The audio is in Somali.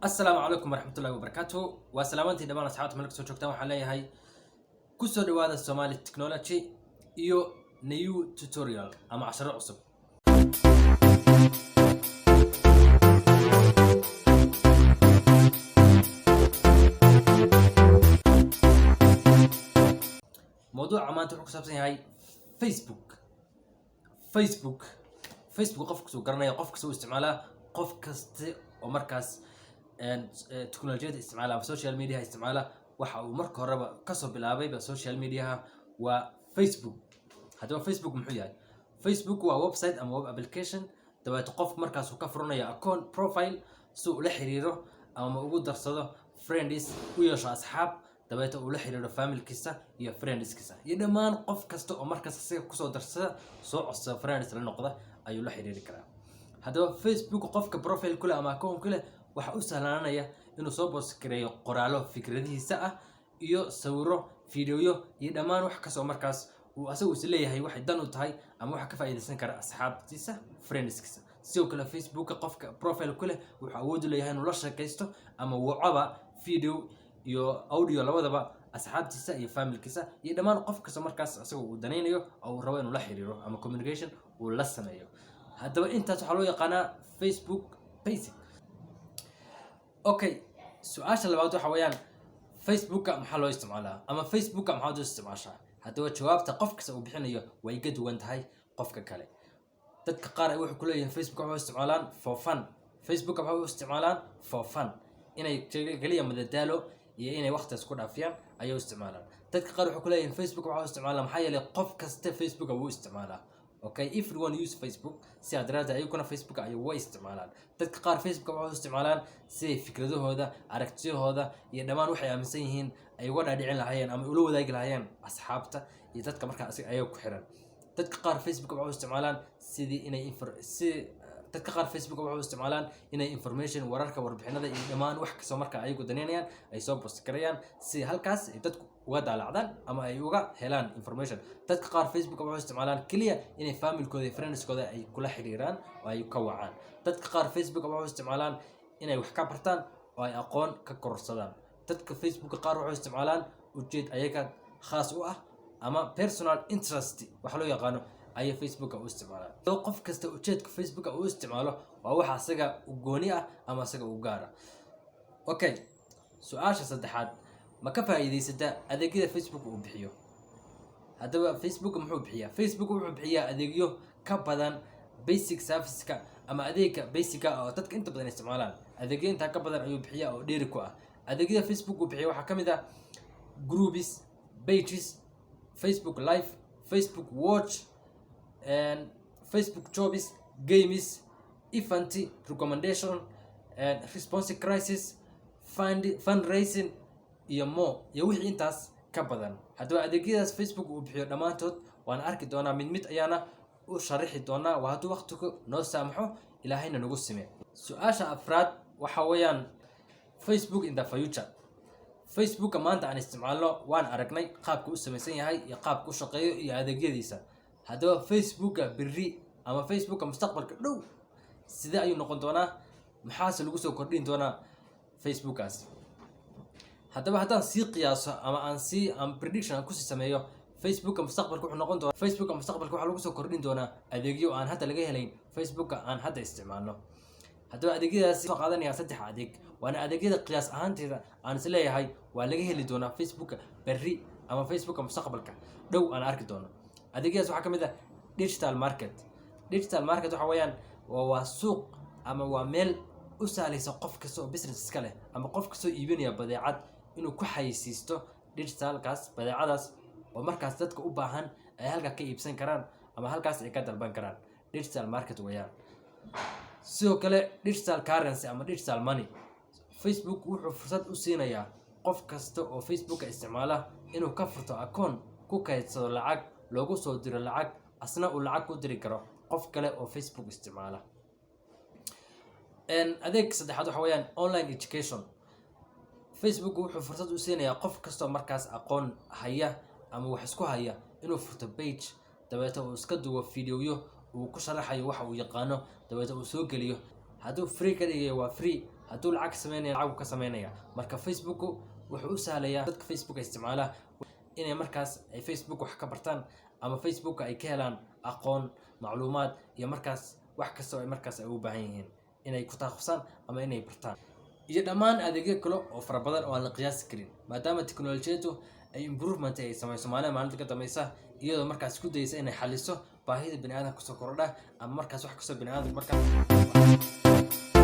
Asalaamu calaykum waraxmatullahi wabarakaatu. Waa salaamantii dhammaan asxaabta meel kasoo joogtaan. Waxaan leeyahay kusoo dhawaada Somali Technology iyo new tutorial ama casharo cusub. Mawduuca maanta wuxuu ku saabsan yahay Facebook. Facebook qof kastuu garanaya, qof kasta uu isticmaalaa, qof kasta oo markaas teknolojiyadda isticmaala ama social mediaha isticmaala, waxa uu marka horeba kasoo bilaabayba social mediaha waa Facebook. Haddaba Facebook muxuu yahay? Facebook waa website ama web application. Dabeeto qof markaas uu ka furanayo account, profile, si uu ula xiriiro ama ugu darsado friends, u yeesho asxaab, dabeeto uu la xiriiro familkiisa iyo friendskiisa iyo dhammaan qof kasta oo markaas isaga kusoo darsada, soo codsada, friends la noqda ayuu la xiriiri karaa. Haddaba Facebook qofka profile kule ama account kule waxa u sahlaanaya inuu soo post gareeyo qoraallo fikradihiisa ah iyo sawiro, fiidiyoyo iyo dhammaan wax kastoo markaas uu asagu is leeyahay waxay dan u tahay ama waxa ka faa'iidaysan kara asxaabtiisa, friendskiisa. Sidoo kale Facebooka qofka profile ku leh wuxuu awood u leeyahay inuu la sheekaysto ama wacaba, video iyo audio labadaba, asxaabtiisa iyo familkiisa iyo dhammaan qof kasta markaas asaga uu danaynayo oo uu rabo inuu la xiriiro ama communication uu la sameeyo. Haddaba intaas waxaa loo yaqaanaa Facebook basic. Okay, su-aasha labaad waxa weeyaan: Facebooka maxaa loo isticmaalaa ama Facebooka maxaad u isticmaashaa? Haddaba jawaabta qof kasta uu bixinayo way ka duwan tahay qofka kale. Dadka qaar ay waxay ku leeyihiin Facebook waxay u isticmaalaan for fun. Facebook waxay u isticmaalaan for fun, inay keliya madadaalo iyo inay waqtigaas ku dhaafiyaan ayay u isticmaalaan. Dadka qaar waxay ku leeyihiin Facebook waxay u isticmaalaan maxaa yeelay qof kasta Facebook wuu isticmaalaa. Okay, everyone use Facebook, sidaa daraaddeed ayaguna Facebook ay way isticmaalaan. Dadka qaar Facebook waxay u isticmaalaan siday fikradahooda, aragtiyahooda iyo dhammaan waxay aaminsan yihiin ay uga dhaadhicin lahaayeen ama ula wadaagi lahaayeen asxaabta iyo dadka markaa ayaga ku xiran. Dadka qaar Facebook waxay u isticmaalaan sidii inay si dadka qaar Facebook waxay u isticmaalaan inay information, wararka, warbixinada iyo dhammaan wax kastoo marka ayagu daneynayaan ay soo post garayaan, si halkaas ay dadku uga daalacdaan ama ay uga helaan information. Dadka qaar Facebook waxay u isticmaalaan keliya inay familkooda iyo friendskooda ay kula xiriiraan oo ay ka wacaan. Dadka qaar Facebook waxay u isticmaalaan inay wax ka bartaan oo ay aqoon ka kororsadaan. Dadka Facebook qaar waxay u isticmaalaan ujeed ayaga khaas u ah ama personal interest waxa loo yaqaano ayay Facebooka u isticmaalaan. Qof kasta ujeedka Facebooka uu isticmaalo waa waxa asaga u gooni ah ama asaga u gaara. Okay, su-aasha saddexaad: ma ka faa'iidaysataa adeegyada Facebook uu bixiyo? Haddaba Facebook muxuu bixiyaa? Facebook wuxuu bixiyaa adeegyo ka badan basic serviceska ama adeega basica oo dadka inta badan isticmaalaan. Adeegyo intaa ka badan ayuu bixiyaa oo dheeri ku ah. Adeegyada Facebook uu bixiya waxaa ka mid ah groups, pages, Facebook Live, Facebook Watch and Facebook Jobs, games, event, recommendation and response, crisis, fundraising iyo more iyo wixii intaas ka badan. Haddaba adeegyadaas Facebook uu bixiyo dhammaantood waan arki doonaa, mid mid ayaana u sharaxi doonaa, waa hadduu waqtigu noo saamaxo, Ilaahayna nagu sime. Su-aasha afraad waxa weeyaan Facebook in the future. Facebooka maanta aan isticmaalno waan aragnay qaabka u samaysan yahay iyo qaabka u shaqeeyo iyo adeegyadiisa. Haddaba Facebooka berri ama Facebooka mustaqbalka dhow sidee ayuu noqon doonaa? Maxaase lagu soo kordhin doonaa Facebookaas? Haddaba haddaan sii qiyaaso ama aan sii aan prediction aan kusii sameeyo, Facebooka mustaqbalka wuxuu noqon doonaa, Facebooka mustaqbalka waxaa lagu soo kordhin doonaa adeegyo aan hadda laga helayn Facebooka aan hadda isticmaalno. Haddaba adeegyadaasi soo qaadanaya saddex adeeg, waana adeegyada qiyaas ahaanteeda aan is leeyahay waa laga heli doonaa Facebooka berri ama Facebooka mustaqbalka dhow aan arki doono. Adeegyadaas waxaa ka mid ah digital market. Digital market waxa weeyaan waa suuq ama waa meel u sahlaysa qof kasta oo business iska leh ama qof kastoo iibinaya badeecad inuu ku xayeysiisto digitalkaas badeecadaas, oo markaas dadka u baahan ay halkaa ka iibsan karaan ama halkaas ay ka dalban karaan. Digital market weeyaan. Sidoo kale digital currency ama digital money. Facebook wuxuu fursad u siinayaa qof kasta oo Facebooka isticmaala inuu ka furto akoon, ku kaydsado lacag, loogu soo diro lacag, asna uu lacag ku diri karo qof kale oo Facebook isticmaala. Adeeg saddexaad waxa weeyaan online education. Facebook wuxuu fursad u siinayaa qof kastoo markaas aqoon haya ama wax isku haya inuu furto page, dabeeta uu iska duwo videoyo uu ku sharaxayo waxa uu yaqaano, dabeeta uu soo geliyo. Hadduu free ka dhigayo waa free. Hadduu lacag ka sameynaya, lacag buu ka sameynaya. Marka Facebook wuxuu u sahlayaa dadka Facebook isticmaala inay markaas ay Facebook wax ka bartaan ama Facebook ay ka helaan aqoon, macluumaad iyo markaas wax kasta oo ay markaas ay u baahan yihiin inay ku takhassusaan ama inay bartaan, iyo dhammaan adeegyo kale oo fara badan oo aan la qiyaasi karin, maadaama teknolojiyadu ay improvement ay samayso maalin maalinta ka dambeysa, iyadoo markaas ku dayeysa inay xaliso baahida biniaadamka kusoo kordha ama markaas wax kastoo biniaadamka markaas.